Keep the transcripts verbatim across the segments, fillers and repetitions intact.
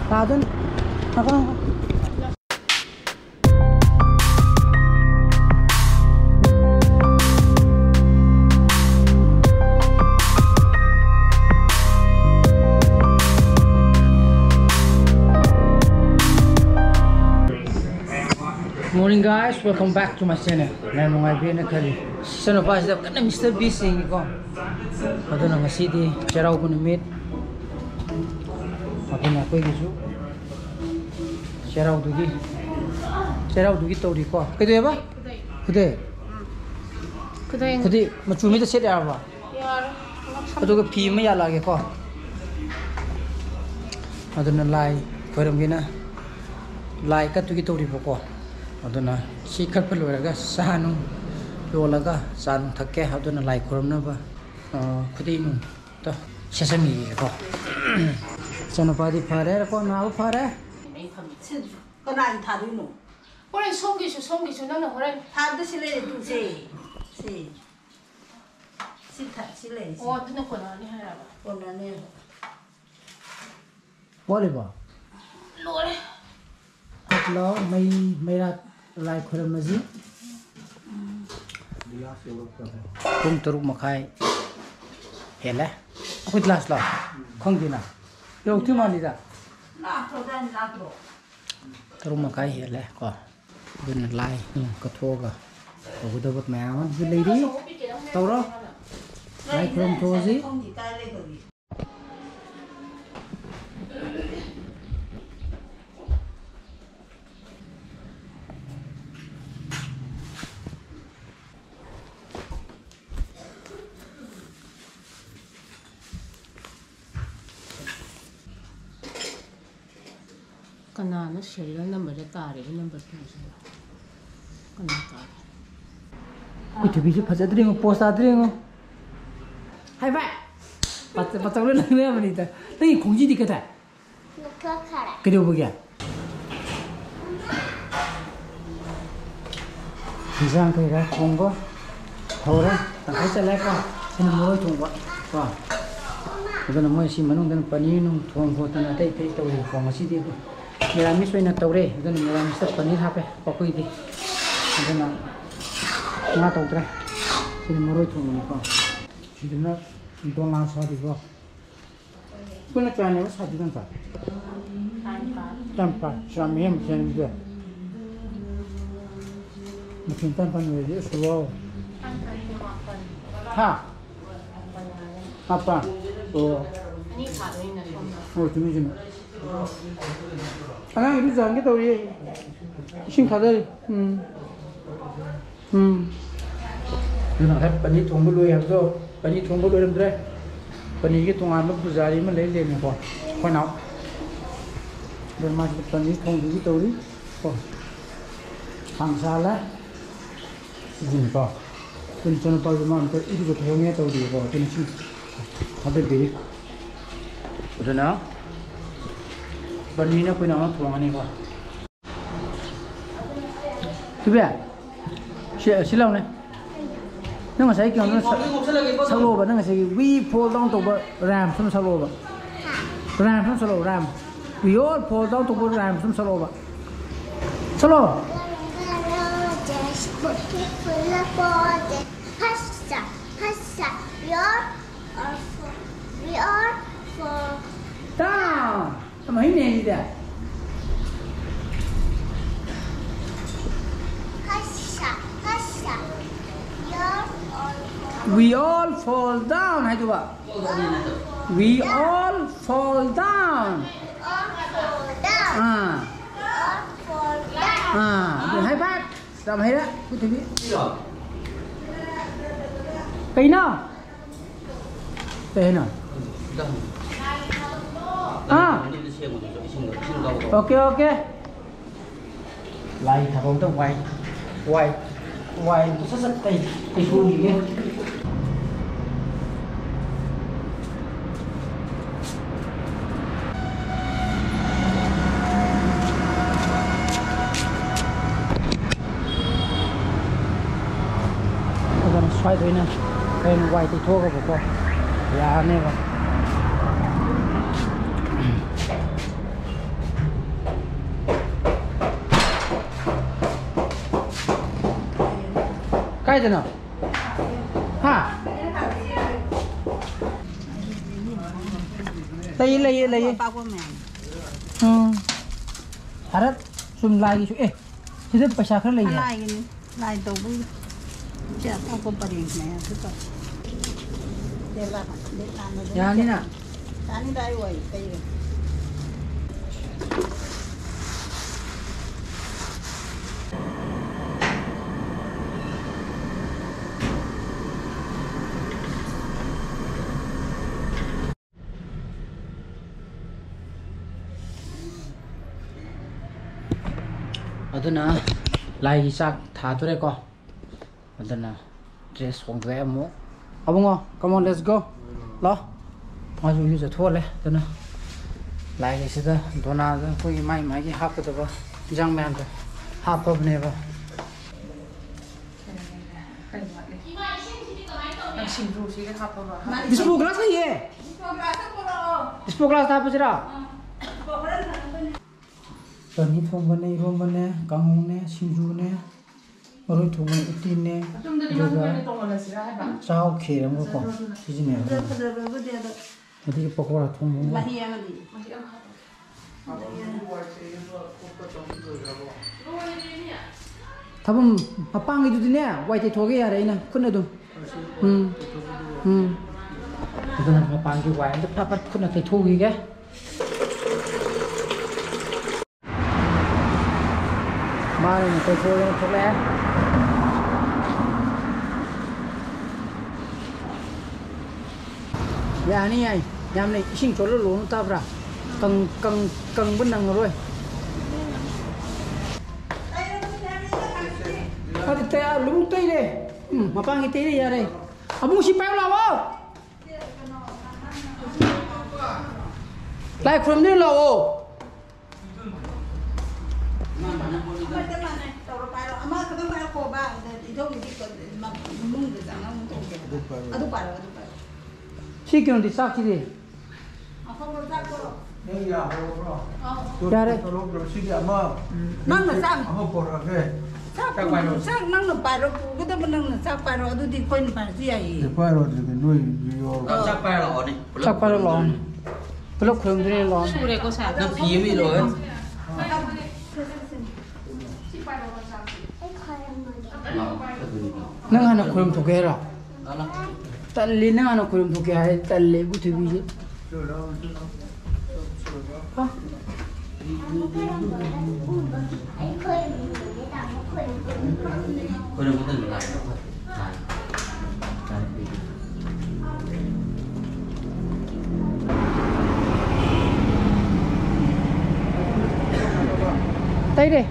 ꯇꯥꯗꯣꯏꯅꯤ꯫ ꯉꯥꯏꯈꯣ, ꯉꯥꯏꯈꯣ꯫ Morning, guys, welcome back to my channel. ꯃꯌꯥꯝ ꯅꯨꯡꯉꯥꯏꯕꯤꯔꯦꯅ ꯈꯜꯂꯤ꯫ ꯏꯆꯟꯅꯨꯄꯥꯁꯤꯗ ꯀꯟꯅ ꯃꯤꯁꯇꯔ ꯕꯤꯁ ꯌꯦꯡꯉꯤꯀꯣ꯫ ꯑꯗꯨꯅ ꯉꯁꯤꯗꯤ ꯆꯩꯔꯥꯎꯕ ꯅꯨꯃꯤꯠ꯫ ꯑꯗꯨꯅ ꯑꯩꯈꯣꯏꯒꯤꯁꯨ ꯆꯩꯔꯥꯎꯗꯨꯒꯤ, ꯆꯩꯔꯥꯎꯗꯨꯒꯤ ꯇꯧꯔꯤꯀꯣ꯫ ꯀꯩꯗꯧꯋꯦꯕ? ꯈꯨꯗꯩ꯫ ꯈꯨꯗꯩ꯫ ꯈꯨꯗꯩ꯫ ꯈꯨꯗꯩ ꯃꯆꯨ ꯑꯃꯗ ꯁꯦꯠ ꯌꯥꯔꯕ? ꯌꯥꯔꯦ꯫ ꯑꯗꯨꯒ ꯐꯤ ꯑꯃ ꯌꯥꯜꯂꯛꯑꯒꯦꯀꯣ꯫ ꯑꯗꯨꯅ ꯂꯥꯏ ꯈꯣꯏꯔꯝꯒꯦꯅ ꯂꯥꯏ ꯀꯠꯇꯨꯒꯤ ꯇꯧꯔꯤꯕꯀꯣ꯫ ꯑꯗꯨꯅ ꯁꯤ ꯀꯠꯄ ꯂꯣꯏꯔꯒ ꯆꯥ ꯅꯨꯡ ꯂꯣꯜꯂꯒ ꯆꯥ ꯅꯨꯡ ꯊꯛꯀꯦ꯫ ꯑꯗꯨꯅ ꯂꯥꯏ ꯈꯣꯏꯔꯝꯅꯕ, ꯑ, ꯈꯨꯗꯩ ꯅꯨꯡ ꯇꯣ, ꯁꯦꯠꯆꯟꯈꯤꯒꯦꯀꯣ꯫ ꯏꯆꯥꯅꯨꯄꯥꯗꯤ ꯐꯔꯦꯀꯣ, ꯅꯥꯕ ꯐꯔꯦ꯫ ꯁꯤ ꯀꯅꯥꯒꯤ ꯊꯥꯗꯣꯏꯅꯣ? ꯍꯣꯔꯦꯟ ꯁꯣꯝꯒꯤꯁꯨ, ꯁꯣꯝꯒꯤꯁꯨ ꯅꯪꯅ ꯍꯣꯔꯦꯟ꯫ ꯊꯥꯕꯗ ꯁꯤ ꯂꯩꯔꯦ, ꯇꯨꯁꯦ꯫ ꯁꯤ꯫ ꯁꯤ ꯊꯥ-, ꯁꯤ ꯂꯩꯔꯦ, ꯁꯤ꯫ ꯑꯣ, ꯑꯗꯨꯅ ꯀꯣꯟꯅꯔꯅꯤ ꯍꯥꯏꯔꯕ? ꯀꯣꯟꯅꯅꯦꯕ꯫ ꯋꯥꯠꯂꯤꯕꯣ? ꯂꯣꯏꯔꯦ꯫ ꯀꯠꯂꯣ, ꯃꯩ, ꯃꯩꯔꯥ ꯂꯥꯏ ꯈꯣꯏꯔꯝꯃꯁꯤ꯫ ꯄꯨꯡ ꯇꯔꯨꯛ ꯃꯈꯥꯏ ꯍꯦꯜꯂꯦ꯫ ꯑꯩꯈꯣꯏ ꯒ꯭ꯂꯥꯁ ꯂꯥꯛ ꯈꯪꯗꯦꯅ꯫ ꯌꯧꯔꯛꯇ꯭ꯔꯤ ꯃꯥꯜꯂꯤꯗ꯫ ꯂꯥꯛꯈ꯭ꯔꯗꯥꯏꯅꯦ, ꯂꯥꯛꯇ꯭ꯔꯣ? ꯇꯔꯨꯛ ꯃꯈꯥꯏ ꯍꯦꯜꯂꯦ ꯀꯣ꯫ ꯑꯗꯨꯅ ꯂꯥꯏ ꯀꯠꯊꯣꯛꯑꯒ ꯇꯧꯒꯗꯕ ꯃꯌꯥꯝ ꯑꯃꯁꯨ ꯂꯩꯔꯤ꯫ ꯇꯧꯔꯣ꯫ ꯂꯥꯏ ꯈꯨꯔꯨꯝ ꯊꯣꯛꯑꯁꯤ꯫ ꯀꯅꯥꯅꯣ serial number ꯗ ꯇꯥꯔꯤꯕ number two ꯁꯤꯕꯣ? ꯀꯅꯥ ꯇꯥꯔꯤ? ꯑꯩꯈꯣꯏ ꯊꯣꯏꯕꯤꯁꯨ ꯐꯖꯗ꯭ꯔꯦꯉꯣ, pose ꯇꯥꯗ꯭ꯔꯦꯉꯣ꯫ ꯍꯥꯏ ꯚꯥꯏ, ꯄꯥꯆ-, ꯄꯥꯆꯧꯅ ꯂꯪꯅꯕꯅꯤꯗ꯫ ꯅꯪꯒꯤ ꯈꯣꯡꯖꯤꯗꯤ ꯀꯗꯥꯏ? ꯂꯧꯊꯣꯛꯈꯔꯦ꯫ ꯀꯩꯗꯧꯕꯒꯤ? ꯏꯟꯖꯥꯡ ꯀꯩꯀꯥ ꯊꯣꯡꯕ ꯍꯧꯔꯦ꯫ ꯇꯪꯈꯥꯏ ꯆꯜꯂꯦꯀꯣ꯫ ꯁꯤꯅ ꯃꯔꯣꯏ ꯊꯣꯡꯕ ꯀꯣ꯫ ꯑꯗꯨꯅ ꯃꯣꯏ ꯁꯤ ꯃꯅꯨꯡꯗꯅ ꯄꯅꯤꯔ ꯅꯨꯡ ꯊꯣꯡ ꯈꯣꯠꯇꯅ ꯑꯇꯩ ꯑꯇꯩ ꯇꯧꯔꯤꯕꯀꯣ꯫ ꯉꯁꯤꯗꯤ ꯑꯗꯨ ꯃꯦꯔꯥꯃꯤꯁ ꯑꯣꯏꯅ ꯇꯧꯔꯦ꯫ ꯑꯗꯨꯅ ꯃꯦꯔꯥꯃꯤꯁꯇ ꯄꯅꯤꯔ ꯍꯥꯞꯄꯦ ꯑꯩꯈꯣꯏꯗꯤ꯫ ꯑꯗꯨꯅ ꯉꯥ ꯇꯧꯗ꯭ꯔꯦ꯫ ꯁꯤꯗꯤ ꯃꯔꯣꯏ ꯊꯣꯡꯕꯅꯤꯀꯣ꯫ ꯁꯤꯗꯅ ꯗꯣꯂꯥ ꯁꯥꯔꯤꯀꯣ꯫ ꯄꯨꯟꯅ ꯀꯌꯥꯅꯦꯕ ꯁꯥꯗꯣꯏ ꯅꯠꯇ꯭ꯔꯥ? ꯇꯔꯥꯅꯤꯄꯥꯜ꯫ ꯁꯤ ꯌꯥꯝ ꯃꯌꯥꯝ ꯃꯊꯦꯜ ꯑꯗꯨꯗꯤ꯫ ꯃꯊꯦꯜ ꯇꯔꯥꯅꯤꯄꯥꯜ ꯑꯣꯏꯔꯗꯤ ꯑꯁ ꯋꯥꯎ꯫ ꯍꯥ? ꯃꯥꯄꯜ꯫ ꯑꯣ꯫ ꯑꯣ, ꯆꯨꯝꯃꯤ, ꯆꯨꯝꯃꯤ꯫ ꯑꯉꯥꯡ ꯏꯔꯨꯖꯍꯟꯒꯦ ꯇꯧꯔꯤ꯫ ꯏꯁꯤꯡ ꯊꯥꯗꯔꯤ꯫ ꯎꯝ꯫ ꯎꯝ꯫ ꯑꯗꯨꯅ ꯉꯁꯥꯏ ꯄꯅꯤꯔ ꯊꯣꯡꯕ ꯂꯣꯏ ꯍꯥꯏꯕꯗꯣ, ꯄꯅꯤꯔ ꯊꯣꯡꯕ ꯂꯣꯏꯔꯝꯗ꯭ꯔꯦ꯫ ꯄꯅꯤꯔꯒꯤ ꯇꯣꯉꯥꯟꯕ ꯄꯨꯖꯥꯔꯤ ꯑꯃ ꯂꯩ ꯂꯩꯔꯝꯃꯦꯀꯣ, ꯑꯩꯈꯣꯏ ꯅꯥꯎ꯫ ꯑꯗꯨ ꯃꯥꯁꯤꯗ ꯄꯅꯤꯔ ꯊꯣꯡꯕꯒꯤ ꯇꯧꯔꯤ ꯀꯣ꯫ ꯈꯥꯡ ꯁꯥꯍꯜꯂꯦ꯫ ꯁꯤꯖꯤꯟꯅꯀꯣ꯫ ꯑꯗꯨꯅ ꯏꯆꯥꯅꯨꯄꯥꯁꯨ ꯃꯥ ꯑꯝꯇ ꯏꯔꯨꯖꯊꯣꯛꯍꯧꯅꯦ ꯇꯧꯔꯤꯕꯀꯣ꯫ ꯑꯗꯨꯅ ꯁꯤ ꯊꯥꯗꯕꯤꯔꯤ꯫ ꯑꯗꯨꯅ ꯄꯅꯤꯔꯅ ꯑꯩꯈꯣꯏꯅ ꯑꯃ ꯊꯣꯡꯉꯅꯤꯀꯣ꯫ ꯊꯣꯏꯕꯤ, ꯁꯤ, ꯁꯤ ꯂꯥꯎꯅꯦ꯫ ꯅꯪ ꯉꯁꯥꯏ ꯀꯩꯅꯣꯗꯣ ꯁꯛ-, ꯁꯛꯂꯛꯑꯣꯕ꯫ ꯅꯪ ꯉꯁꯥꯏꯒꯤ "We fall down" ꯇꯧꯕ rhyme ꯁꯨꯝ ꯁꯛꯂꯛꯑꯣꯕ꯫ Rhyme ꯁꯨꯝ ꯁꯛꯂꯛꯑꯣ, rhyme꯫ "We all fall down" ꯇꯧꯕ rhyme ꯁꯨꯝ ꯁꯛꯂꯛꯑꯣꯕ꯫ ꯁꯛꯂꯛꯑꯣ꯫ Hassa, hassa, we all, all fall, we all fall Down. ꯌꯥꯝ ꯍꯩꯅꯦ ꯁꯤꯗꯤ꯫ Hassa, hassa, we all, all fall We all fall down ꯍꯥꯏꯗꯨꯕ꯫ We all fall down. All fall down. Ah. All fall down. ꯑꯥ, ꯑꯗꯨ high five꯫ ꯌꯥꯝ ꯍꯩꯔꯦ, ꯄ꯭ꯔꯤꯊꯤꯕꯤ꯫ ꯀꯩꯅꯣ? ꯀꯩ ꯍꯥꯏꯅꯣ? ꯑꯥ꯫ Okay, okay. ꯂꯥꯏ ꯊꯥꯕꯝꯗ ꯋꯥꯏ, ꯋꯥꯏ, ꯋꯥꯏ ꯑꯝꯇ ꯁꯠ ꯁꯠ ꯇꯩ-, ꯇꯩꯊꯣꯛꯎꯈꯤꯒꯦ꯫ ꯑꯗꯨꯅ ꯁ꯭ꯋꯥꯏꯗ ꯑꯣꯏꯅ ꯍꯣꯔꯦꯟ ꯋꯥꯏ ꯇꯩꯊꯣꯛꯑꯒꯀꯣ ꯌꯥꯔꯅꯦꯕ꯫ ꯀꯩꯅꯣ? ꯍꯥ? ꯂꯩꯌꯦ, ꯂꯩꯌꯦ, ꯂꯩꯌꯦ꯫ ꯑꯄꯥꯛꯄ ꯃꯌꯥꯝ꯫ ꯎꯝ꯫ ꯍꯥꯔꯠ ꯁꯨꯝ ꯂꯥꯏꯒꯤꯁꯨ꯫ ꯑꯦ, ꯁꯤꯗ ꯄꯩꯁꯥ ꯈꯔ ꯂꯩꯌꯦ꯫ ꯂꯥꯏꯒꯤꯅꯤ꯫ ꯂꯥꯏ ꯇꯧꯕꯒꯤ꯫ ꯁꯤ ꯑꯄꯥꯛꯄ ꯄꯔꯦꯡ ꯃꯌꯥꯝꯁꯨ ꯇꯧ꯫ ꯌꯥꯅꯤꯅ? ꯌꯥꯅꯤꯗ, ꯑꯩ ꯋꯥꯔꯤ ꯀꯩꯒꯤ꯫ ꯑꯗꯨꯅ ꯂꯥꯏꯒꯤ ꯆꯥꯛ ꯊꯥꯗꯣꯔꯦꯀꯣ꯫ ꯑꯗꯨꯅ ꯗ꯭ꯔꯦꯁ ꯍꯣꯡꯗꯣꯛꯑꯦ ꯑꯃꯨꯛ꯫ ꯑꯕꯨꯡꯉꯣ, come on, let's go꯫ ꯂꯥꯛꯑꯣ꯫ ꯃꯥꯁꯨ ꯏꯔꯨꯖꯊꯣꯛꯍꯜꯂꯦ꯫ ꯑꯗꯨꯅ ꯂꯥꯏꯒꯤꯁꯤꯗ ꯗꯣꯅꯥꯗ ꯑꯩꯈꯣꯏꯒꯤ ꯃꯥꯏ ꯃꯥꯏꯒꯤ ꯍꯥꯞꯀꯗꯕ ꯏꯟꯖꯥꯡ ꯃꯌꯥꯝꯗꯣ ꯍꯥꯞꯄꯕꯅꯦꯕ꯫ ꯀꯩ ꯋꯥꯠꯂꯤ? ꯅꯪ ꯁꯤꯡꯖꯨꯁꯤꯒ ꯍꯥꯞꯄꯕ? ꯗꯤꯁꯄꯣ ꯒ꯭ꯂꯥꯁ ꯂꯩꯌꯦ꯫ ꯗꯤꯁꯄꯣ ꯒ꯭ꯂꯥꯁ ꯍꯥꯞꯄꯁꯤꯔꯥ? ꯆꯅꯤ ꯊꯣꯡꯕꯅꯦ, ꯏꯔꯣꯝꯕꯅꯦ, ꯀꯥꯡꯍꯧꯅꯦ, ꯁꯤꯡꯖꯨꯅꯦ, ꯃꯔꯣꯏ ꯊꯣꯡꯕꯅꯦ, ꯎꯇꯤꯅꯦ, ꯑꯗꯨꯒ ꯆꯥꯛꯍꯥꯎ ꯈꯦꯔ ꯑꯃꯒꯀꯣ ꯁꯤꯖꯤꯟꯅꯩ꯫ ꯑꯗꯒꯤ ꯄꯀꯣꯔꯥ ꯊꯣꯡꯕ ꯑꯃꯒ꯫ ꯃꯍꯤ ꯑꯃꯗꯤ? ꯊꯥꯕꯝ ꯃꯄꯥꯟꯒꯤꯗꯨꯗꯤꯅꯦ, ꯋꯥꯏ ꯇꯩꯊꯣꯛꯑꯒꯦ ꯌꯥꯔꯦ, ꯑꯩꯅ ꯈꯨꯠꯅ ꯑꯗꯨꯝ꯫ ꯎꯝ꯫ ꯎꯝ꯫ ꯑꯗꯨꯅ ꯃꯄꯥꯟꯒꯤ ꯋꯥꯏ ꯑꯝꯇ ꯐꯠ ꯐꯠ ꯈꯨꯠꯅ ꯇꯩꯊꯣꯛꯈꯤꯒꯦ꯫ ꯃꯥꯅ ꯑꯃꯨꯛ ꯇꯩꯊꯣꯛꯑꯒ ꯊꯣꯛꯂꯛꯑꯦ꯫ ꯌꯥꯅꯤ, ꯌꯥꯏ꯫ ꯌꯥꯝꯅ ꯏꯁꯤꯡ ꯆꯣꯠꯍꯜꯂꯨꯅꯨ, ꯇꯥꯕ꯭ꯔꯥ? ꯀꯪ-, ꯀꯪ-, ꯀꯪꯕ ꯅꯪꯉꯔꯣꯏ꯫ ꯑꯗꯨ ꯇꯌꯥ-, ꯂꯨꯝ ꯇꯩꯔꯦ꯫ ꯎꯝ, ꯃꯄꯥꯟꯒꯤ ꯇꯩꯔꯦ, ꯌꯥꯔꯦ꯫ ꯑꯕꯨꯡ, ꯁꯤ ꯄꯥꯏꯌꯨ ꯂꯥꯛꯑꯣ꯫ ꯂꯥꯏ ꯈꯨꯔꯨꯝꯗꯨꯅ ꯂꯥꯛꯑꯣ꯫ ꯑꯃ ꯆꯞ ꯃꯥꯟꯅꯩ꯫ ꯇꯧꯔꯣ, ꯄꯥꯏꯔꯣ꯫ ꯑꯃ ꯈꯛꯇꯪ ꯄꯥꯏꯔꯛꯈꯣꯕ꯫ ꯑꯗ ꯏꯙꯧꯒꯤꯗꯤ ꯀ-, ꯃ-, ꯃꯅꯨꯡꯗ ꯆꯪꯉ ꯑꯃꯨꯛ ꯇꯧꯒꯦ꯫ ꯑꯗꯨ ꯄꯥꯏꯔꯣ, ꯑꯗꯨ ꯄꯥꯏꯔꯣ꯫ ꯁꯤ ꯀꯩꯅꯣꯗꯤ, ꯆꯥꯛꯁꯤꯗꯤ? ꯑꯐꯪꯕ ꯆꯥꯛꯇꯣ꯫ ꯅꯪ ꯌꯥꯍꯧꯔꯕ꯭ꯔꯣ? ꯑꯧ꯫ ꯌꯥꯔꯦ꯫ ꯇꯧꯔꯛꯇ꯭ꯔꯣ? ꯁꯤꯒꯤ ꯑꯃ, ꯅꯪꯅ ꯆꯥꯛ ꯑꯃ ꯄꯣꯔꯛꯑꯒꯦ꯫ ꯆꯥꯛ ꯄꯥꯏꯔꯣ꯫ ꯆꯥꯛ ꯅꯪꯅ ꯄꯥꯏꯔꯣ, ꯄꯨꯒꯗꯕ ꯅꯪꯅ ꯆꯥꯛ ꯄꯥꯏꯔꯣ, ꯑꯗꯨꯗꯤ ꯑꯩꯈꯣꯏꯅ ꯄꯥꯏꯔꯁꯨ ꯌꯥꯏꯌꯦ꯫ ꯑꯦ, ꯄꯥꯏꯔꯣ ꯑꯗꯨꯗꯤ, ꯅꯣꯏ ꯌꯣ-, ꯑ, ꯆꯥꯛ ꯄꯥꯏꯔ ꯂꯥꯛꯑꯣꯅꯦ, ꯄꯨꯂꯞ ꯆꯥꯛ ꯄꯥꯏꯔ ꯂꯥꯛꯑꯣꯅꯦ꯫ ꯈꯨꯔꯨꯝꯗꯣꯏꯅꯦ꯫ ꯄꯨꯂꯞ ꯈꯨꯔꯨꯝꯗꯣꯏꯅꯦ, ꯂꯥꯛꯑꯣꯅꯦ꯫ ꯁꯨꯔꯦꯀꯣ, ꯁꯥꯔ꯫ ꯅꯪ ꯐꯤ ꯑꯃ ꯏꯜꯂꯣ, ꯍꯦ꯫ ꯂꯥꯛꯑꯣ, ꯑꯗꯨꯅꯤ꯫ ꯅꯪ ꯍꯥꯟꯅ ꯈꯨꯔꯨꯝꯊꯣꯛꯀꯦ ꯍꯥꯏꯔꯣ? ꯂꯥꯛꯑꯣ, ꯂꯥꯛꯑꯣ꯫ ꯇꯜꯂꯤ, ꯅꯪ ꯍꯥꯟꯅ ꯈꯨꯔꯨꯝꯊꯣꯛꯀꯦ ꯍꯥꯏ, ꯇꯜꯂꯦ, ꯏꯕꯨ ꯊꯣꯏꯕꯤꯁꯦ꯫ ꯇꯩꯔꯦ꯫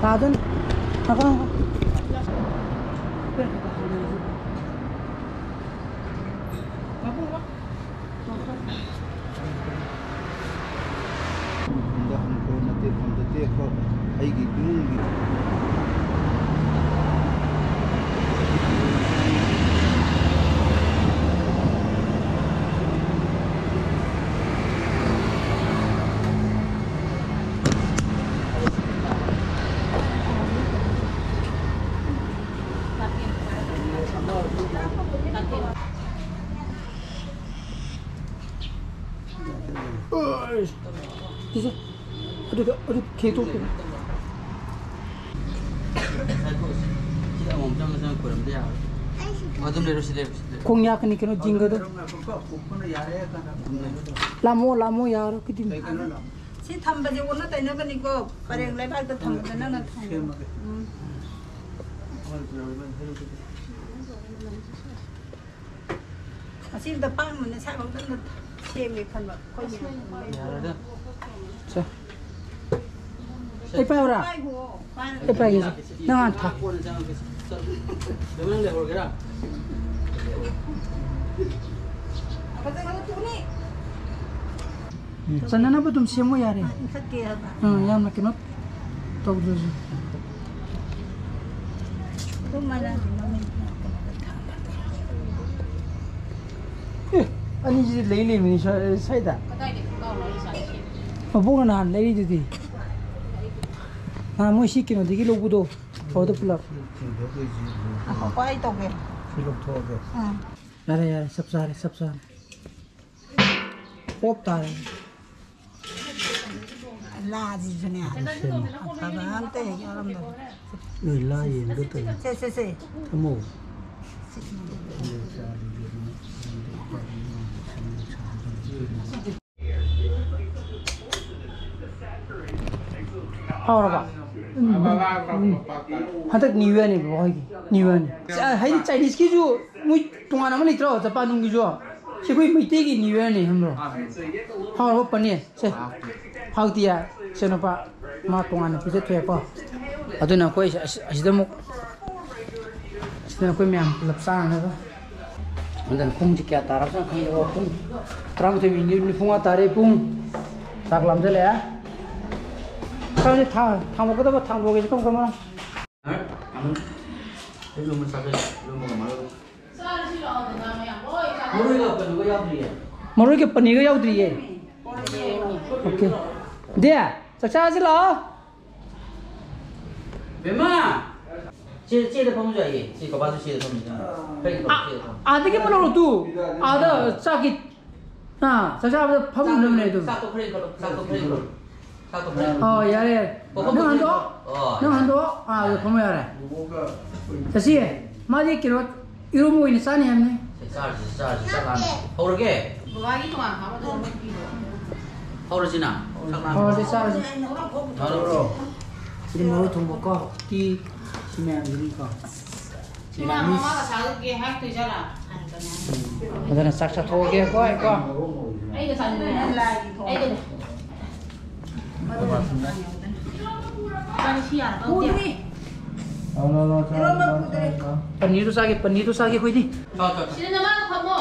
ꯇꯥꯗꯣꯏꯅꯤ꯫ ꯉꯥꯏꯈꯣ, ꯉꯥꯏꯈꯣ꯫ ꯃꯐꯝꯗ ꯍꯟꯈ꯭ꯔꯣ, ꯅꯇꯦꯛꯐꯝꯗ ꯇꯦꯛꯈ꯭ꯔꯣ, ꯑꯩꯒꯤ ꯏꯃꯨꯡꯒꯤ꯫ ꯑꯗꯨꯗ, ꯑꯗꯨ ꯊꯦꯡꯇꯣꯛꯇꯦ꯫ ꯁꯤꯗ ꯑꯃꯨꯛ ꯆꯪꯉ ꯆꯪꯉ ꯈꯣꯏꯔꯝꯗ ꯌꯥꯔꯣꯏ꯫ ꯑꯗꯨꯝ ꯂꯩꯔꯣ, ꯁꯤ ꯂꯩꯔꯣ, ꯁꯤ ꯂꯩꯔꯣ꯫ ꯈꯣꯡ ꯌꯥꯛꯀꯅꯤ ꯀꯩꯅꯣ, ꯖꯤꯡꯒꯗꯣ꯫ ꯑꯗꯨꯝ ꯂꯩꯔꯣ꯫ ꯂꯥꯝꯃꯣ, ꯂꯥꯝꯃꯣ, ꯌꯥꯔꯣꯏ, ꯀꯤꯗꯤ꯫ ꯀꯩ ꯀꯩꯅꯣ ꯂꯥꯝꯃꯣ? ꯁꯤ ꯊꯝꯕꯁꯦ ꯑꯣꯟꯅ ꯇꯩꯅꯕꯅꯤꯀꯣ꯫ ꯄꯔꯦꯡ ꯂꯩꯕꯥꯛꯇ ꯊꯝꯕꯗ ꯅꯪꯅ ꯊꯝꯕ꯫ ꯁꯦꯝꯃꯒꯦ꯫ ꯎꯝ꯫ ꯑꯁꯤ ꯑꯝꯇ ꯄꯥꯡꯕꯅꯦ, ꯁꯥꯏꯕꯧꯇ ꯑꯝꯇ ꯁꯦꯝꯒꯦ ꯈꯟꯕ ꯑꯩꯈꯣꯏꯒꯤ꯫ ꯌꯥꯔꯦꯗ꯫ ꯁꯦ꯫ ꯑꯩ ꯄꯥꯏꯌꯨꯔꯥ? ꯄꯥꯏꯈꯣ, ꯄꯥꯏꯔꯒ꯫ ꯑꯩ ꯄꯥꯏꯒꯦꯁꯦ꯫ ꯅꯪ ꯍꯥꯟꯅ ꯊꯥ꯫ ꯅꯪ ꯂꯩꯍꯧꯔꯒꯦꯔꯥ? ꯐꯖꯅ ꯇꯨꯅꯤ꯫ ꯎꯝ, ꯆꯟꯅꯅꯕ ꯑꯗꯨꯝ ꯁꯦꯝꯃꯣ ꯌꯥꯔꯦ꯫ ꯏꯟꯈꯠꯀꯦ ꯍꯥꯏꯕ꯫ ꯑꯥ, ꯌꯥꯝꯅ ꯀꯩꯅꯣ ꯇꯧꯗ꯭ꯔꯁꯨ꯫ ꯑꯗꯨꯝ ꯃꯥꯏꯅ ꯑꯦ, ꯑꯅꯤꯁꯤꯗꯤ ꯂꯩ ꯂꯩꯕꯅꯤ ꯁ꯭ꯋꯥꯏ-, ꯁ꯭ꯋꯥꯏꯗ꯫ ꯀꯗꯥꯏꯗꯒꯤ ꯈꯣꯡꯒ꯭ꯔꯥꯎꯅꯣ ꯑꯩ ꯏꯆꯥꯅ ꯁꯦꯠꯂꯤꯁꯦ? ꯃꯕꯣꯛꯅ ꯅꯍꯥꯟ ꯂꯩꯔꯤꯗꯨꯗꯤ꯫ ꯅꯍꯥꯟ ꯃꯣꯏ ꯁꯤ ꯀꯩꯅꯣꯗꯒꯤ ꯂꯧꯕꯗꯣ꯫ ꯍꯣꯏꯗ ꯄꯨꯂꯞ꯫ ꯉꯥꯏꯈꯣꯀꯣ, ꯑꯩ ꯇꯧꯒꯦ꯫ ꯁꯤ ꯂꯧꯊꯣꯛꯑꯒꯦ꯫ ꯑꯥ꯫ ꯌꯥꯔꯦ, ꯌꯥꯔꯦ, ꯆꯞ ꯆꯥꯔꯦ, ꯆꯞ ꯆꯥꯔꯦ꯫ ꯄꯣꯞ ꯇꯥꯔꯦ꯫ ꯂꯥꯁꯤꯁꯨꯅꯦ꯫ ꯁꯦꯝꯃꯣ꯫ ꯑꯐꯕ ꯑꯝꯇ ꯍꯦꯛ ꯌꯥꯎꯔꯝꯗꯕ꯫ ꯅꯣꯏ ꯂꯥ ꯌꯦꯡꯒꯦ ꯇꯧꯔꯤ꯫ ꯁꯦ, ꯁꯦ, ꯁꯦ꯫ ꯊꯝꯃꯣ꯫ ꯁꯤ꯫ ꯍꯥꯎꯔꯕ? ꯎꯝ, ꯎꯝ, ꯎꯝ꯫ ꯍꯟꯗꯛ New Yearꯅꯦꯕ ꯃꯈꯣꯏꯒꯤ꯫ New Yearꯅꯤ꯫ ꯑ, ꯍꯥꯏꯗꯤ Chineseꯀꯤꯁꯨ ꯃꯣꯏ ꯇꯣꯉꯥꯟꯅ ꯑꯃ ꯂꯩꯇ꯭ꯔꯣ? ꯖꯄꯥꯟ ꯅꯨꯡꯒꯤꯁꯨ? ꯁꯤ ꯑꯩꯈꯣꯏ ꯃꯩꯇꯩꯒꯤ New Yearꯅꯤ ꯈꯪꯕ꯭ꯔꯣ? ꯍꯥꯎꯔꯕ ꯄꯅꯤꯔ? ꯁꯦ꯫ ꯍꯥꯎꯇꯤꯌꯦ? ꯁꯦ ꯅꯨꯄꯥ, ꯃꯥ ꯇꯣꯉꯥꯟꯅ ꯄꯤꯖꯊꯣꯛꯑꯦꯀꯣ꯫ ꯑꯗꯨꯅ ꯑꯩꯈꯣꯏ ꯑꯁꯤ-, ꯑꯁꯤꯗ ꯑꯃꯨꯛ, ꯑꯁꯤꯗ ꯑꯩꯈꯣꯏ ꯃꯌꯥꯝ ꯄꯨꯂꯞ ꯆꯥꯅꯅꯕ꯫ ꯑꯗꯨꯅ ꯄꯨꯡꯁꯤ ꯀꯌꯥ ꯇꯥꯔꯕꯅꯣ ꯈꯪꯗꯦꯀꯣ꯫ ꯄꯨꯡ ꯇꯔꯥꯃꯥꯊꯣꯏ ꯃꯤꯅꯤꯠ ꯅꯤꯐꯨꯃꯉꯥ ꯇꯥꯔꯦ꯫ ꯄꯨꯡ ꯆꯥꯛ ꯂꯥꯝꯁꯤꯜꯂꯛꯑꯦ꯫ ꯈꯪꯗꯦ, ꯊꯥ-, ꯊꯥꯡꯗꯣꯛꯀꯗꯕ ꯊꯥꯡꯗꯣꯛꯑꯒꯦꯁꯦ ꯀꯔꯝ ꯀꯔꯝꯕꯅꯣ? ꯏꯔꯣꯝꯕ ꯆꯥꯖꯩ, ꯏꯔꯣꯝꯕꯒ ꯃꯔꯣꯏ꯫ ꯃꯔꯣꯏꯒ ꯀꯩꯅꯣꯒ ꯌꯥꯎꯗ꯭ꯔꯤꯌꯦ꯫ ꯃꯔꯣꯏꯒ ꯄꯅꯤꯔꯒ ꯌꯥꯎꯗ꯭ꯔꯤꯌꯦ꯫ ꯑꯣꯀꯦ꯫ ꯗꯦ, ꯆꯥꯛ ꯆꯥꯔꯁꯤ ꯂꯥꯛꯑꯣ꯫ ꯕꯦꯝꯃ! ꯆꯦ-, ꯆꯦꯗ ꯐꯝꯃꯁꯨ ꯌꯥꯏꯌꯦ꯫ ꯆꯦ ꯀꯕꯥꯁꯨ ꯆꯦꯗ ꯐꯝꯃꯤ꯫ ꯀꯩ ꯇꯧ-, ꯑ-, ꯆꯦꯗ ꯐꯝꯃꯤ꯫ ꯑꯥꯗꯒꯤ ꯑꯃ ꯂꯧꯔꯣ ꯇꯨ꯫ ꯑꯥꯗ ꯆꯥꯛꯀꯤ, ꯑꯥ, ꯆꯥꯛ ꯆꯥꯕꯗ ꯐꯝꯅꯕꯅꯦ ꯑꯗꯨꯝ꯫ ꯆꯥꯛꯇꯣ ꯈꯔ ꯏꯟꯈꯠꯂꯣ, ꯆꯥꯛꯇꯣ ꯈꯔ ꯏꯟꯈꯠꯂꯣ꯫ ꯆꯥꯛꯇꯣ ꯈꯔ ꯏꯟꯈꯠꯂꯣ꯫ ꯑꯣ, ꯌꯥꯔꯦ, ꯌꯥꯔꯦ꯫ ꯑꯣ, ꯅꯪ ꯍꯟꯗꯣꯛꯑꯣ꯫ ꯑꯣ, ꯅꯪ ꯍꯟꯗꯣꯛꯑꯣ꯫ ꯑꯥ, ꯑꯗꯨ ꯐꯝꯃꯣ ꯌꯥꯔꯦ꯫ ꯆꯠꯁꯤ, ꯃꯥꯗꯤ ꯀꯩꯅꯣ, ꯏꯔꯣꯝꯕ ꯑꯣꯏꯅ ꯆꯥꯅꯤ ꯍꯥꯏꯕꯅꯤ꯫ ꯁꯦ, ꯆꯥꯔꯁꯤ, ꯆꯥꯔꯁꯤ, ꯆꯥꯛ ꯂꯥꯝꯃꯦ꯫ ꯍꯧꯔꯒꯦ? ꯕꯕꯥꯒꯤ ꯇꯣꯉꯥꯟ ꯍꯥꯞꯄ ꯑꯗꯨꯝ ꯄꯤꯔꯣ꯫ ꯍꯧꯔꯁꯤꯅ꯫ ꯍꯧꯔꯁꯤ, ꯆꯥꯔꯁꯤ꯫ ꯍꯧꯔꯣ꯫ ꯁꯤꯗꯤ ꯃꯔꯣꯏ ꯊꯣꯡꯕꯀꯣ, ꯎꯇꯤ, ꯁꯤ ꯃꯌꯥꯝꯁꯤꯅꯤꯀꯣ꯫ ꯏꯃꯥ, ꯃꯃꯥꯒ ꯁꯥꯒꯠꯀꯦ ꯍꯥꯏꯔꯛꯇꯣꯏ ꯖꯥꯠꯂꯥ? ꯑꯗꯨꯅ ꯆꯥꯛ ꯆꯥꯊꯣꯛꯑꯒꯦꯀꯣ ꯑꯩꯀꯣ꯫ ꯑꯩꯒ ꯆꯥꯃꯤꯟꯅꯔꯦ꯫ ꯑꯩꯒ ꯏꯕꯥꯅꯤ ꯁꯤ ꯌꯥꯔꯕ ꯄꯨꯗ꯭ꯔꯤ꯫ ꯂꯥꯎ, ꯂꯥꯎ, ꯂꯥꯎ, ꯆꯥꯔꯣ, ꯏꯔꯣꯟꯕ ꯆꯥꯔꯣ, ꯄꯨꯗ꯭ꯔꯤ꯫ ꯆꯥꯔꯣ, ꯆꯥꯔꯣ꯫ ꯄꯅꯤꯔꯗꯨ ꯆꯥꯒꯦ, ꯄꯅꯤꯔꯗꯨ ꯆꯥꯒꯦ ꯑꯩꯈꯣꯏꯗꯤ꯫ ꯆꯥꯎ, ꯆꯥꯎ, ꯆꯥꯎ꯫ ꯁꯤꯗ ꯅꯃꯥꯗꯣ ꯐꯝꯃꯣ꯫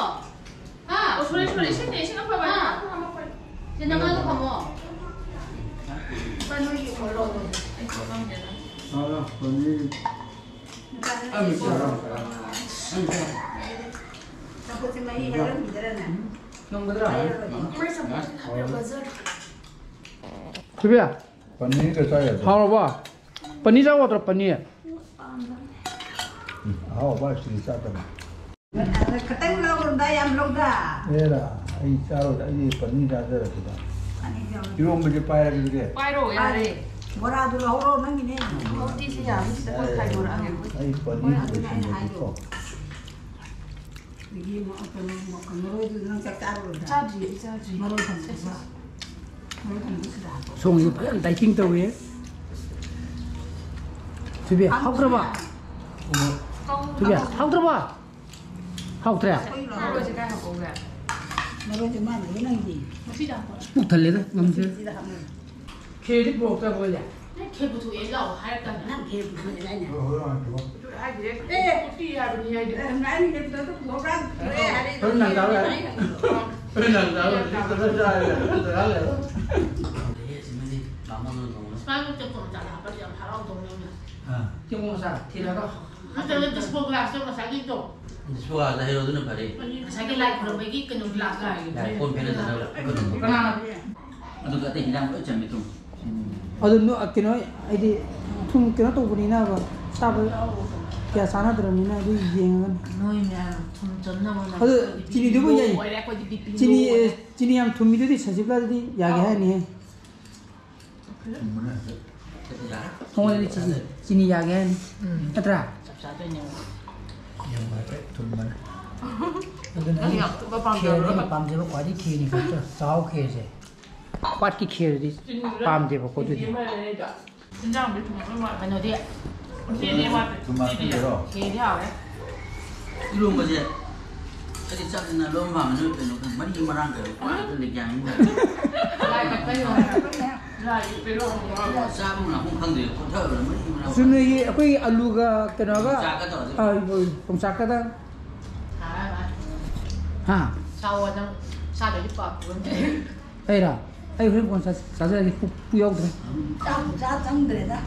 ꯍꯥ? ꯑꯣ, ꯁꯣꯔꯤ, ꯁꯣꯔꯤ, ꯏꯁꯤꯡꯅꯦ, ꯏꯁꯤꯡ ꯑꯐꯕ꯫ ꯍꯥ? ꯁꯤꯗ ꯅꯃꯥꯗꯣ ꯐꯝꯃꯣ꯫ ꯂꯥꯎ, ꯂꯥꯎ, ꯄꯅꯤꯔ꯫ ꯊꯣꯏꯕꯤ, ꯄꯅꯤꯔꯒ ꯆꯥ ꯌꯥꯗ꯭ꯔꯣ? ꯍꯥꯎꯔꯕꯣ? ꯄꯅꯤꯔ ꯆꯥꯎ ꯌꯥꯗ꯭ꯔꯣ, ꯄꯅꯤꯔ? ꯎꯝ, ꯑꯍꯥꯎꯕ ꯍꯥꯏꯁꯤꯗꯤ ꯆꯥꯗꯕꯅꯤ꯫ ꯈꯤꯇꯪ ꯂꯧꯔꯨꯗ, ꯌꯥꯝ ꯂꯧꯗ꯫ ꯑꯦꯔꯥ, ꯑꯩ ꯆꯥꯔꯣꯏꯗ, ꯑꯩꯗꯤ ꯄꯅꯤꯔ ꯆꯥꯖꯔꯒꯦꯗ꯫ ꯄꯅꯤꯔ ꯆꯥꯎ꯫ ꯏꯔꯣꯝꯕꯁꯦ ꯄꯥꯏꯔꯒꯦ ꯑꯗꯨꯗꯤ꯫ ꯄꯥꯏꯔꯣ, ꯌꯥꯔꯦ꯫ ꯕꯣꯔꯥꯗꯨ ꯂꯧꯍꯧꯔꯣ, ꯅꯪꯒꯤꯅꯦ꯫ ꯎꯇꯤꯁꯦ ꯌꯥꯝꯃꯤ, ꯁꯤꯗ ꯂꯣꯏ ꯈꯥꯏꯗꯣꯔꯛꯑꯒꯦ꯫ ꯑꯩ ꯄꯅꯤꯔ ꯑꯗꯨꯅꯦ ꯑꯩꯅ ꯍꯥꯏꯗꯣ꯫ ꯂꯣꯏꯁꯤꯟꯒꯦꯀꯣ꯫ ꯑꯗꯒꯤ ꯃ-, ꯀꯩꯅꯣ, ꯃ-, ꯃꯔꯣꯏꯗꯨ ꯅꯪ ꯆꯥꯛ ꯆꯥꯔꯨꯔꯕ꯭ꯔꯥ? ꯆꯥꯗ꯭ꯔꯤ, ꯑꯩ ꯆꯥꯗ꯭ꯔꯤ꯫ ꯃꯔꯣꯏ ꯊꯝꯕꯗꯨꯗ꯫ ꯃꯔꯣꯏ ꯊꯝꯕꯗꯨ ꯁꯤꯗ ꯍꯥꯞꯄꯣ꯫ ꯁꯣꯝꯒꯤꯁꯨ ꯐꯖꯅ dieting ꯇꯧꯋꯦ꯫ ꯊꯣꯏꯕꯤ, ꯍꯥꯎꯇ꯭ꯔꯕ? ꯊꯣꯏꯕꯤ, ꯍꯥꯎꯇ꯭ꯔꯕ? ꯍꯥꯎꯇ꯭ꯔꯦ? ꯃꯔꯣꯏꯁꯦ ꯀꯥꯏ ꯍꯥꯞꯄꯛꯎꯒꯦ? ꯃꯔꯣꯏꯁꯦ ꯃꯥꯅ ꯂꯣꯏ ꯅꯪꯒꯤ꯫ ꯃꯁꯤꯗ ꯍꯥꯞꯄꯣ꯫ ꯄꯨꯛ ꯊꯜꯂꯦꯗ, ꯉꯝꯗ꯭ꯔꯦ꯫ ꯁꯤꯗ ꯍꯥꯞꯅꯕ꯫ ꯈꯦꯔꯗꯤ ꯄꯨꯔꯛꯇꯕ꯭ꯔꯣ, ꯏꯂꯦ? ꯅꯪ ꯈꯦꯔ ꯄꯨꯊꯣꯛꯑꯦ ꯂꯥꯛꯑꯣ ꯍꯥꯏꯔꯛꯇꯕꯅꯦ꯫ ꯅꯪ ꯈꯦꯔ ꯄꯨꯊꯣꯛꯑꯦ ꯍꯥꯏꯅꯦ꯫ ꯍꯣꯏ, ꯍꯣꯏ, ꯍꯣꯏ, ꯍꯣꯏ꯫ ꯑꯦ, ꯎꯇꯤ ꯍꯥꯏꯕꯅꯤ ꯍꯥꯏꯗꯤ꯫ ꯑꯦ, ꯅꯪ ꯈꯦꯔ ꯄꯨꯊꯣꯛꯑꯦ ꯄꯨꯊꯣꯛꯄ꯭ꯔꯥ? ꯄꯨꯊꯣꯛꯑꯦ ꯍꯥꯏꯔꯛꯏ꯫ ꯍꯣꯔꯦꯟ ꯅꯪ ꯆꯥꯔꯣꯏ ꯍꯥꯏ꯫ ꯍꯣꯔꯦꯟ ꯅꯪ ꯆꯥꯔꯣꯏ꯫ ꯁꯤꯃꯗꯤ ꯕꯥꯃꯣꯟꯅ ꯊꯣꯡꯕꯅꯤ꯫ ꯁꯨꯃꯥꯏꯅ ꯇꯧꯔ ꯆꯥꯗ ꯍꯥꯞꯄꯗꯤ ꯌꯥꯝ ꯍꯔꯥꯎꯗꯧꯅꯦ꯫ ꯑꯥ꯫ ꯆꯦꯡꯉꯨ ꯃꯆꯥ ꯊꯤꯔꯒ꯫ ꯅꯠꯇ꯭ꯔꯒ disposal glassꯇꯣ ꯉꯁꯥꯏꯒꯤꯗꯣ꯫ Disposal glassꯇ ꯍꯩꯔꯣ, ꯑꯗꯨꯅ ꯐꯔꯦ꯫ ꯉꯁꯥꯏꯒꯤ ꯂꯥꯏ ꯈꯨꯔꯨꯝꯕꯒꯤ ꯀꯩꯅꯣ glassꯇꯣ꯫ ꯂꯥꯏ ꯀꯣꯟ ꯐꯦꯡꯅꯗꯅꯕ ꯀꯩꯅꯣꯗꯣ꯫ ꯀꯅꯥꯅ? ꯑꯗꯨꯒ ꯑꯇꯩ ꯍꯤꯟꯖꯥꯡ ꯂꯣꯏ ꯆꯝꯃꯦ, ꯊꯨꯝ꯫ ꯑꯗꯨ ꯅꯣ-, ꯀꯩꯅꯣ, ꯍꯥꯏꯗꯤ ꯊꯨꯝ ꯀꯩꯅꯣ ꯇꯧꯕꯅꯤꯅ ꯆꯥꯕ ꯀꯌꯥ ꯆꯥꯟꯅꯗ꯭ꯔꯕꯅꯤꯅ ꯑꯗꯨ ꯌꯦꯡꯉꯒꯅꯤ꯫ ꯅꯣꯏ ꯃꯌꯥꯝ ꯊꯨꯝ ꯆꯝꯅꯕ ꯍꯣꯠꯅꯕꯗ ꯑꯗꯨ ꯑꯩꯈꯣꯏꯗꯤ ꯆꯤꯅꯤꯗꯨꯕꯨ ꯕꯤ ꯄꯤ ꯂꯣ ꯌꯥꯏ꯫ ꯑꯣꯏꯔꯦ, ꯑꯩꯈꯣꯏꯗꯤ ꯕꯤ ꯄꯤ ꯆꯤꯅꯤ, ꯂꯣ ꯑꯣꯏꯔꯦ꯫ ꯆꯤꯅꯤ ꯌꯥꯝ ꯊꯨꯝꯃꯤꯗꯨꯗꯤ ꯁꯖꯤꯞꯂꯥꯗꯗꯤ ꯌꯥꯒꯦ ꯑꯧ꯫ ꯍꯥꯏꯅꯤꯍꯦ꯫ ꯊꯨꯝꯕꯅꯦ꯫ ꯃꯉꯣꯟꯗꯗꯤ ꯆꯤꯅꯤ, ꯆꯤꯅꯤ ꯌꯥꯒꯦ ꯍꯥꯏꯅꯤ꯫ ꯎꯝ꯫ ꯅꯠꯇ꯭ꯔꯥ? ꯆꯞ ꯆꯥꯗꯣꯏꯅꯦ꯫ ꯌꯥꯝ ꯍꯥꯏꯐꯦꯠ ꯊꯨꯝꯕꯅꯦ꯫ ꯑꯗꯨꯅ ꯅꯪ ꯑꯩ ꯌꯥꯝ ꯊꯨꯝꯕ ꯈꯦꯔꯅꯦ ꯄꯥꯝꯖꯕ꯭ꯔꯣ? ꯑꯩꯅ ꯄꯥꯝꯖꯕ ꯈ꯭ꯋꯥꯏꯗꯒꯤ ꯈꯦꯔꯅꯤ ꯈꯛꯇ꯫ ꯆꯥꯛꯍꯥꯎ ꯈꯦꯔꯁꯦ꯫ ꯄꯥꯠꯀꯤ ꯈꯦꯔꯗꯤ ꯄꯥꯝꯗꯦꯕꯀꯣ ꯑꯗꯨꯗꯤ꯫ ꯀꯩꯅꯣꯗꯤ ꯊꯨꯝ ꯍꯥꯞꯄꯤꯔꯣ? ꯈꯦꯔꯗꯤ ꯍꯥꯎꯔꯦ꯫ ꯏꯔꯣꯝꯕꯁꯦ ꯑꯩꯗꯤ ꯆꯥꯛꯁꯤꯅ ꯂꯣꯏ ꯄꯥꯝꯃꯦ꯫ ꯅꯣꯏ ꯀꯩꯅꯣ ꯈꯪꯗꯦ, ꯃꯔꯤ ꯃꯔꯥꯡ ꯀꯩꯅꯣ ꯄꯥꯛꯇ ꯂꯩ ꯒ꯭ꯌꯥꯟ ꯑꯃ ꯇꯥꯗꯦ꯫ ꯂꯥꯏ ꯀꯠꯄꯩ ꯋꯥ꯫ ꯂꯥꯏ ꯀꯠꯄꯩ ꯋꯥ꯫ ꯆꯥꯕ ꯉꯥꯛꯄ ꯈꯪꯗꯦ, ꯄꯣꯊꯕꯗ ꯃꯔꯤ ꯃꯔꯥꯡ ꯆꯨꯝꯅꯒꯤ ꯑꯩꯈꯣꯏꯒꯤ ꯑꯂꯨꯒ ꯀꯩꯅꯣꯒ ꯆꯥꯛꯀ ꯇꯧꯔꯗꯤ꯫ ꯑ, ꯌꯣꯡꯆꯥꯛꯀꯗ ꯍꯥꯏꯔ ꯃꯥ꯫ ꯍꯥ ꯆꯥꯎꯑꯣ ꯅꯪ ꯆꯥꯗꯣꯏꯗꯤ ꯄꯥꯛ ꯄꯨꯔꯝꯗꯦ꯫ ꯑꯩꯔꯣ? ꯑꯩ ꯍꯣꯔꯦꯟ ꯀꯣꯟꯅ ꯆꯥ- ꯆꯥꯖꯔꯒꯦ꯫ ꯄꯨ ꯄꯨ ꯌꯥꯎꯗ꯭ꯔꯦ꯫ ꯆꯥꯛ ꯆꯥ ꯆꯪꯗ꯭ꯔꯦꯗ꯫